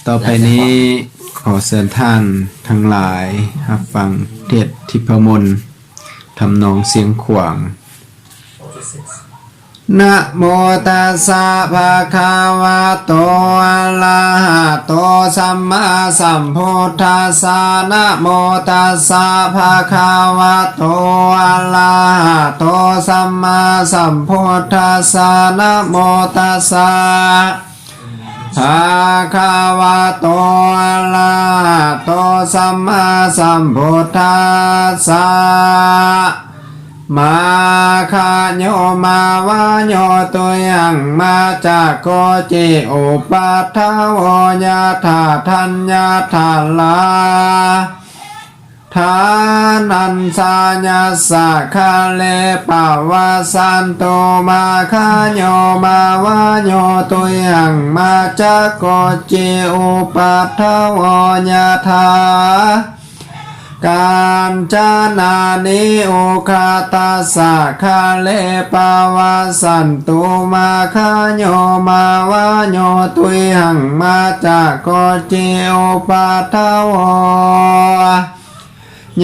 ຕໍ່ໄປນີ້ ຂໍເຊີນທ່ານທັງຫຼາຍຮັບຟັງເທດທິບພະມົນ ທຳນອງຊຽງຂວາງ. ນະໂມຕັດສະ ພະຄະວະໂຕ ອະລະຫະໂຕ ສຳມາສຳພຸດທັດສະ. ນະໂມຕັດສະ ພະຄະວະໂຕ ອະລະຫະໂຕ ສຳມາສຳພຸດທັດສະ. ນະໂມຕັດສະ ພະຄະວະໂຕ ອະລະຫະໂຕ ສຳມາສຳພຸດທັດສະ. ມາຄະໂຍ ມາວະໂຍ ຕຸຍັງ ມາຈາໂກ ເຈ ອຸປັດຖະໂວ ຍະຖາ ທັນຍະຖາລາ ທານັນຊາຍັດສະຄາເລ ປະວະສັນຕຸ ມາຄະໂຍ ມາວະໂຍ ຕຸຍັງ ມາຈາໂກ ເຈ ອຸປັດຖະໂວ ຍະຖາ ກັນຈະນານິ ອຸຄະຕັດສະຄາເລ ປະວະສັນຕຸ ມາຄະໂຍ ມາວະໂຍ ຕຸຍັງ ມາຈາໂກ ເຈ ອຸປັດຖະໂວ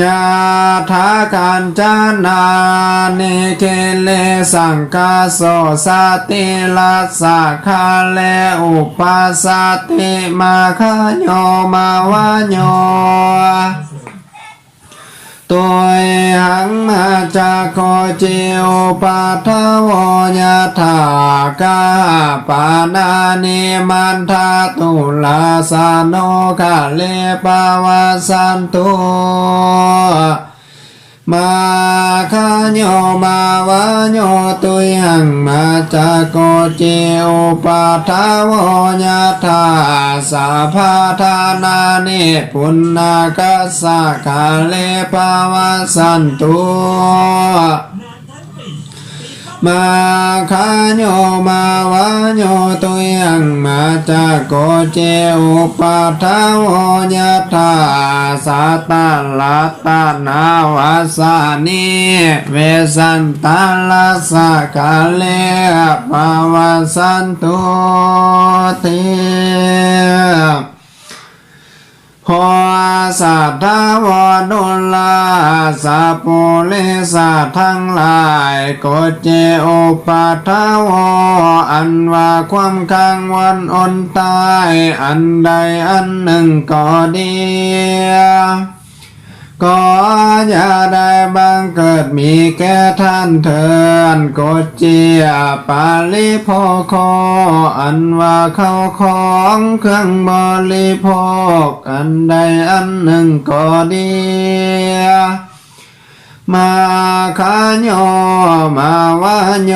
ຍະຖາ ກັນຈະນານິ ເຄເລ ສັງຄະໂສ ສະຕິລັດສະຄາເລ ອຸປະສະຕິ ມາຄະໂຍ ມາວະໂຍ ຕຸຍັງ ມາຈາໂກ ເຈ ອຸປັດຖະໂວ ຍະຖາ ກາຫະປານານິ ມັນທະຕຸລາສະໂນ ຄາເລ ປະວະສັນຕຸ ມາຄະໂຍ ມາວະໂຍ ຕຸຍັງ ມາຈາໂກ ເຈ ອຸປັດຖະໂວ ຍະຖາ ສະພະທານານິ ປຸນນະກັດສະຄາເລ ປະວະສັນຕຸ ມາຄະໂຍ ມາວະໂຍ ຕຸຍັງ ມາຈາໂກ ເຈ ອຸປັດຖະໂວ ຍະຖາ ສະຕະລັດຕະນາວັດສານິ ເວສັນຕະລັດສະຄາເລ ປະວະສັນຕຸ ທີ ໂພ ສັດຖາວະນຸລາ ສະປຸລິສະທັງຫຼາຍ ໂກ ເຈ ອຸປັດຖະໂວ ອັນວ່າຄວາມກັງວົນອົນຕາຍ ອັນໃດອັນໜຶ່ງກໍດີ ກໍຢ່າໄດ້ບັງເກີດມີແກ່ທ່ານເທີນ ໂກ ເຈ ປາລິໂພໂຄ ອັນວ່າເຂົ້າຂອງເຄື່ອງບໍລິໂພກ ອັນໃດອັນໜຶ່ງກໍດີ ມາຄະໂຍ ມາວະໂຍ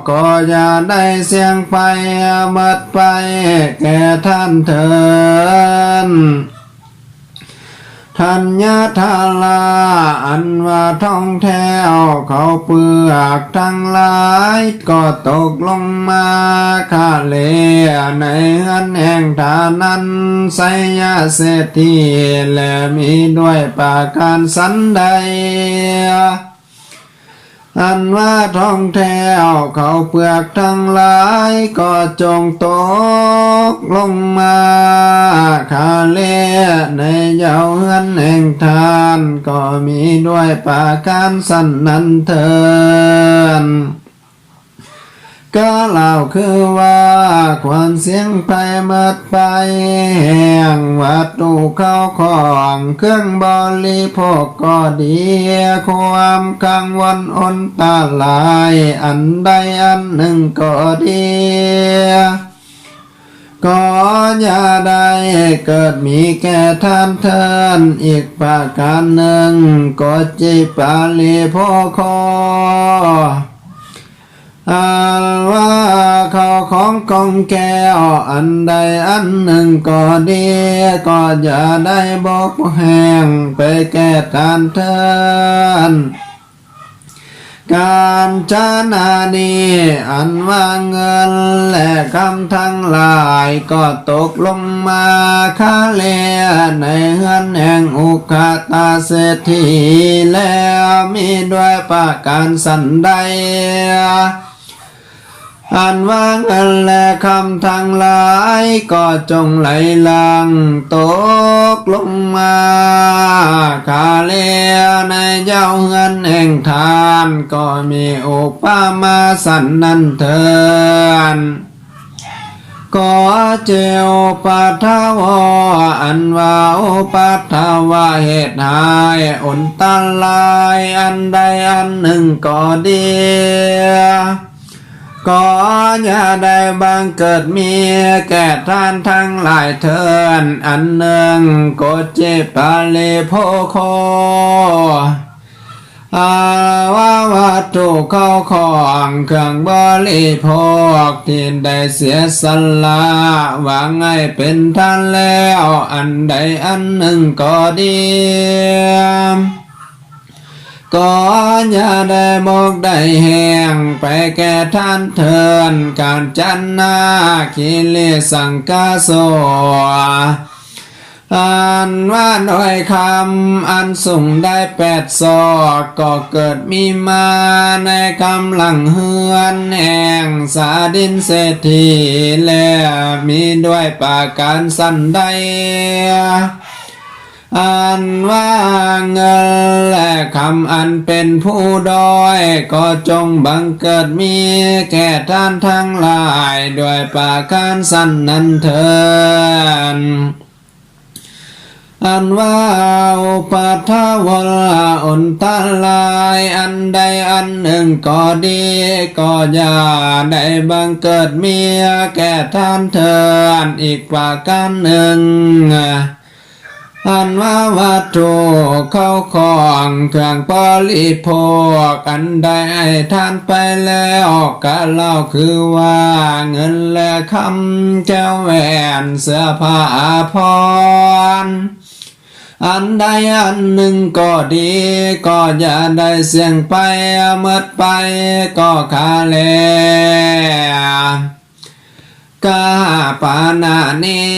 ກໍຢ່າໄດ້ສ່ຽງໄປ ໝົດໄປແກ່ທ່ານເທີນ ທັນຍະທາລາ ອັນວ່າທອງແທ້ວເຂົ້າເປືອກທັງຫຼາຍ ກໍຕົກລົງມາຄະເລ ໃນເຮືອນແຫ່ງທ່ານນັ້ນ ໄຊຍະເສດຖີ ແລະ ມີດ້ວຍປະການສັນໃດ ອັນວ່າທອງແທ້ວເຂົ້າເປືອກທັງຫຼາຍ ກໍຈົ່ງຕົກລົງມາຄະເລ ໃນເຍົາເຮືອນແຫ່ງທ່ານ ກໍມີດ້ວຍປະການສັນນັ້ນເທີນ ກະລາວຄືວ່າ ຄວາມສ່ຽງໄພໝົດໄປ ແຫ່ງວັດຖຸເຂົ້າຂອງເຄື່ອງບໍລິໂພກກໍດີ ຄວາມກັງວົນອົນຕະລາຍ ອັນໃດອັນໜຶ່ງກໍດີ ກໍຢ່າໄດ້ເກີດມີແກ່ທ່ານເທີນ ອີກປະການໜຶ່ງ ໂກ ເຈ ປາລິໂພໂຄ ອັນວ່າເຂົ້າຂອງກອງແກ້ວ ອັນໃດອັນໜຶ່ງກໍດີ ກໍຢ່າໄດ້ບົກແຫ້ງໄປແກ່ທ່ານເທີນ ການຈະນານີ້ ອັນວ່າເງິນ ແລະ ຄຳທັງຫຼາຍ ກໍຕົກລົງມາຄະເລ ໃນເຮືອນແຫ່ງອຸຄະຕາເສດຖີ ແລ້ວມີດ້ວຍປະການສັນໃດ ອັນວ່າເງິນແລະຄຳທັງຫຼາຍ ກໍຈົ່ງໄຫຼຫຼັ່ງຕົກລົງມາ ຄາເລໃນເຈົ້າເຮືອນແຫ່ງທ່ານ ກໍມີອຸປະມາສັນນັ້ນເທີນ. ກໍເຈໂອປັດທະວະ ອັນວ່າອຸປັດທະວະເຫດຮ້າຍ ອຸນຕະລາຍອັນໃດອັນໜຶ່ງກໍດີ ກໍຢ່າໄດ້ບັງເກີດມີແກ່ທ່ານທັງຫຼາຍເທີນ. ອັນໜຶ່ງ ໂກເຈປະລິໂພໂຄ ອາວະວັດຖຸເຂົ້າຂອງເຄື່ອງບໍລິໂພກທີ່ໄດ້ເສຍສະຫຼະວາງໃຫ້ເປັນທານແລ້ວ ອັນໃດອັນໜຶ່ງກໍດີ ກໍຢ່າໄດ້ໝົກໄດ້ແຫ້ງໄປແກ່ທ່ານເທີນ. ການຈັນນາຄິລິສັງກະໂສ ອັນວ່າດ້ວຍຄຳອັນສູງໄດ້ແປດສອກ ກໍເກີດມີມາໃນກຳລັງເຮືອນແຫ່ງສາດິນເສດຖີ ແລະ ມີດ້ວຍປະການສັນໃດ ອັນວ່າເງິນແລະຄຳອັນເປັນຜູ້ດ້ອຍ ກໍຈົ່ງບັງເກີດມີແກ່ທ່ານທັງຫຼາຍດ້ວຍປະການສັນນັ້ນເທີນ. ອັນວ່າອຸປັດທະວົນ ອຸນຕະລາຍອັນໃດອັນໜຶ່ງກໍດີ ກໍຢ່າໄດ້ບັງເກີດມີແກ່ທ່ານເທີນອີກປະການໜຶ່ງ. ອັນວ່າວັດຖຸເຂົ້າຂອງເຄື່ອງບໍລິໂພກອັນໄດ້ໃຫ້ທານໄປແລ້ວ ກະເລົ່າຄືວ່າເງິນແລະຄຳ ແກ້ວແຫວນ ເສື້ອຜ້າອາພອນ ອັນໃດອັນໜຶ່ງກໍດີ ກໍຢ່າໄດ້ສ່ຽງໄປໝົດໄປ ກໍຄາແລ. ກະຫາປານະນີ້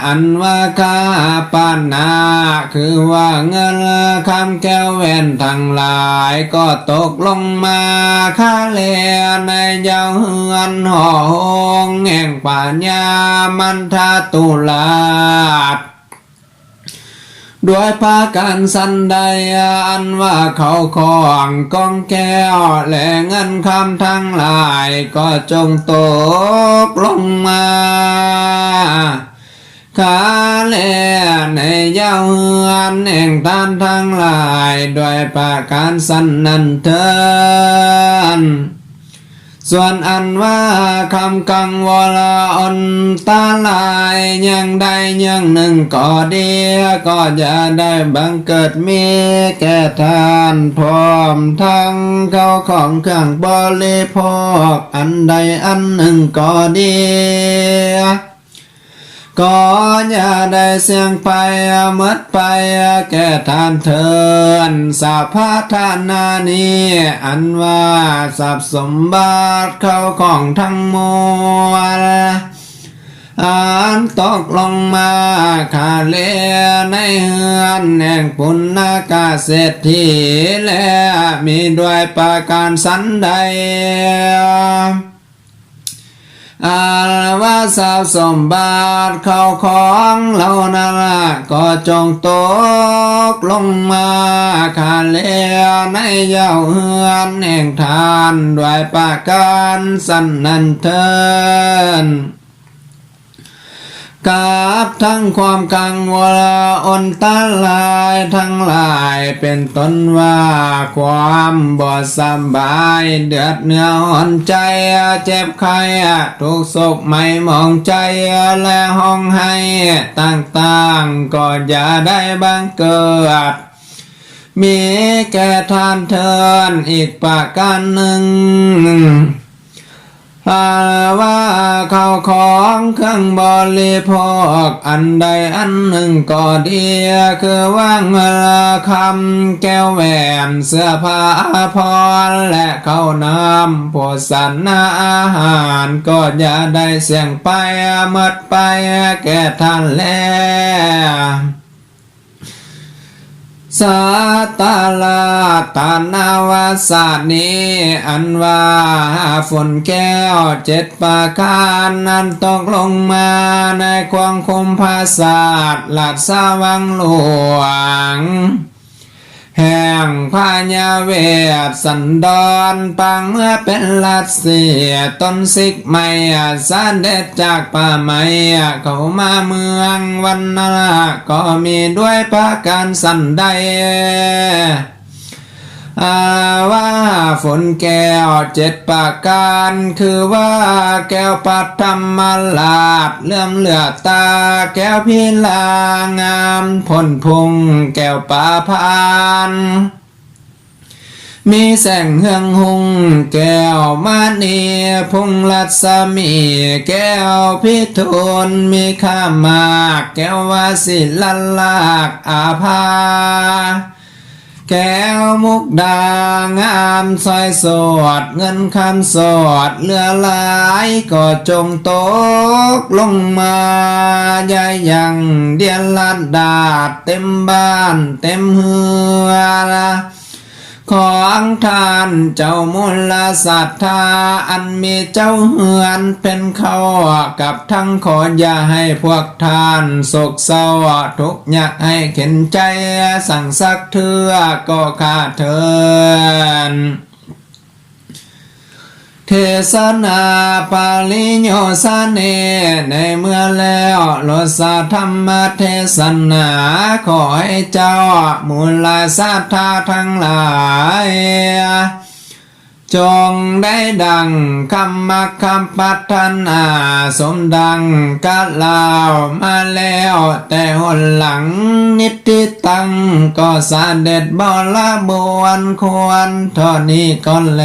ອັນວ່າກະຫາປານະ ຄືວ່າເງິນຄຳແກ້ວແຫວນທັງຫຼາຍ ກໍຕົກລົງມາຄາແລໃນເຍົາເຮືອນຫໍໂຮງແຫ່ງພະຍາມັນທະຕຸລາດ ດ້ວຍປະການສັນໃດ ອັນວ່າເຂົ້າຂອງກອງແກ້ວ ແລະ ເງິນຄຳທັງຫຼາຍ ກໍຈົ່ງຕົກລົງມາຄາແລໃນເຍົາເຮືອນແຫ່ງທ່ານທັງຫຼາຍ ດ້ວຍປະການສັນນັ້ນເທີນ. ສ່ວນອັນວ່າຄຳກັງວົນ ອັນຕະລາຍຢ່າງໃດຢ່າງໜຶ່ງກໍດີ ກໍຢ່າໄດ້ບັງເກີດມີແກ່ທ່ານ ພ້ອມທັງເຂົ້າຂອງເຄື່ອງບໍລິໂພກອັນໃດອັນໜຶ່ງກໍດີ ກໍຢ່າໄດ້ສ່ຽງໄປໝົດໄປແກ່ທ່ານເທີນ. ສະພາທານານີ້ ອັນວ່າຊັບສົມບັດເຂົ້າຂອງທັງມວນ ອັນຕົກລົງມາຄາເລໃນເຮືອນແຫ່ງປຸນນະກະເສດຖີ ແລະ ມີດ້ວຍປະການສັນໃດ ອັນວ່າຊັບສົມບັດເຂົ້າຂອງເຫຼົ່ານັ້ນ ກໍຈົ່ງຕົກລົງມາຄາເລໃນເຍົາເຮືອນແຫ່ງທ່ານ ດ້ວຍປະການສັນນັ້ນເທີນ. ກັບທັງຄວາມກັງວົນ ອັນຕະລາຍທັງຫຼາຍ ເປັນຕົ້ນວ່າ ຄວາມບໍ່ສະບາຍ ເດືອດເນື້ອຮ້ອນໃຈ ເຈັບໄຂ້ ທຸກໂສກໄໝ້ໝອງໃຈ ແລະ ຮ້ອງໄຫ້ຕ່າງໆ ກໍຢ່າໄດ້ບັງເກີດ ມີແກ່ທ່ານເທີນອີກປະການໜຶ່ງ. ຫາວ່າເຂົ້າຂອງເຄື່ອງບໍລິໂພກອັນໃດອັນໜຶ່ງກໍດີ ຄືວ່າເງິນຄຳແກ້ວແຫວນ ເສື້ອຜ້າອາພອນ ແລະ ເຂົ້ານ້ຳໂພຊະນາອາຫານ ກໍຢ່າໄດ້ສ່ຽງໄປໝົດໄປແກ່ທ່ານແລ. ສ ສາຕະລາຕະນາວາສານີ ອັນວ່າຝົນແກ້ວເຈັດປະການນັ້ນຕົກລົງມາໃນຂວາງຄຸມຜາສາດລາຊະວັງຫຼວງ ແຫ່ງພະຍາເວດສັນດອນ ປາງເມື່ອເປັນລັດເຊຍ ຕົ້ນສິກໄມ້ສະເດັດຈາກປ່າໄມ້ ເຂົ້າມາເມືອງວັນນະລະ ກໍມີດ້ວຍປະການສັນໃດ ອາ ວ່າຝົນແກ້ວເຈັດປະການ ຄືວ່າແກ້ວປະທຳມະລາດ ເຫຼື້ອມເຫຼືອຕາ ແກ້ວພິລາງາມພົ້ນພຸ່ງ ແກ້ວປະພານ ມີແສງເຮືອງຮຸ່ງ ແກ້ວມະນີພຸ່ງລັດສະໝີ ແກ້ວພິທູນມີຄ່າມາກ ແກ້ວວາສິລະລາກອາພາ ແກ້ວມຸກດາງາມຊອຍສອດ ເງິນຄຳສອດເຫຼືອຫຼາຍ ກໍຈົ່ງຕົກລົງມາ ຢ່າຢັ້ງດຽນລະດາດ ເຕັມບ້ານເຕັມເຮືອນ ຂອງທ່ານເຈົ້າມູລະສັດທາ ອັນມີເຈົ້າເຮືອນເປັນເຄົ້າກັບທັງຂໍ ຢ່າໃຫ້ພວກທ່ານໂສກເສົ້າທຸກຍາກ ໃຫ້ເຂັນໃຈສັງສັກເທື່ອກໍຂ້າເທີນ ເທສະນາປະລິໂຍສະເນ ໃນເມື່ອແລ້ວໂລດສະທຳມະເທສະນາ ຂໍໃຫ້ເຈົ້າມູລະສັດທາທັງຫຼາຍ ຈົ່ງໄດ້ດັ່ງຄຳມັກຄຳປັດຖະໜາ ສົມດັ່ງກະກ່າວມາແລ້ວແຕ່ຫົນຫຼັງ ນິດທິຕັງ ກໍສະເດັດບໍລະບວນຄວນເທົ່ານີ້ກ່ອນແລ.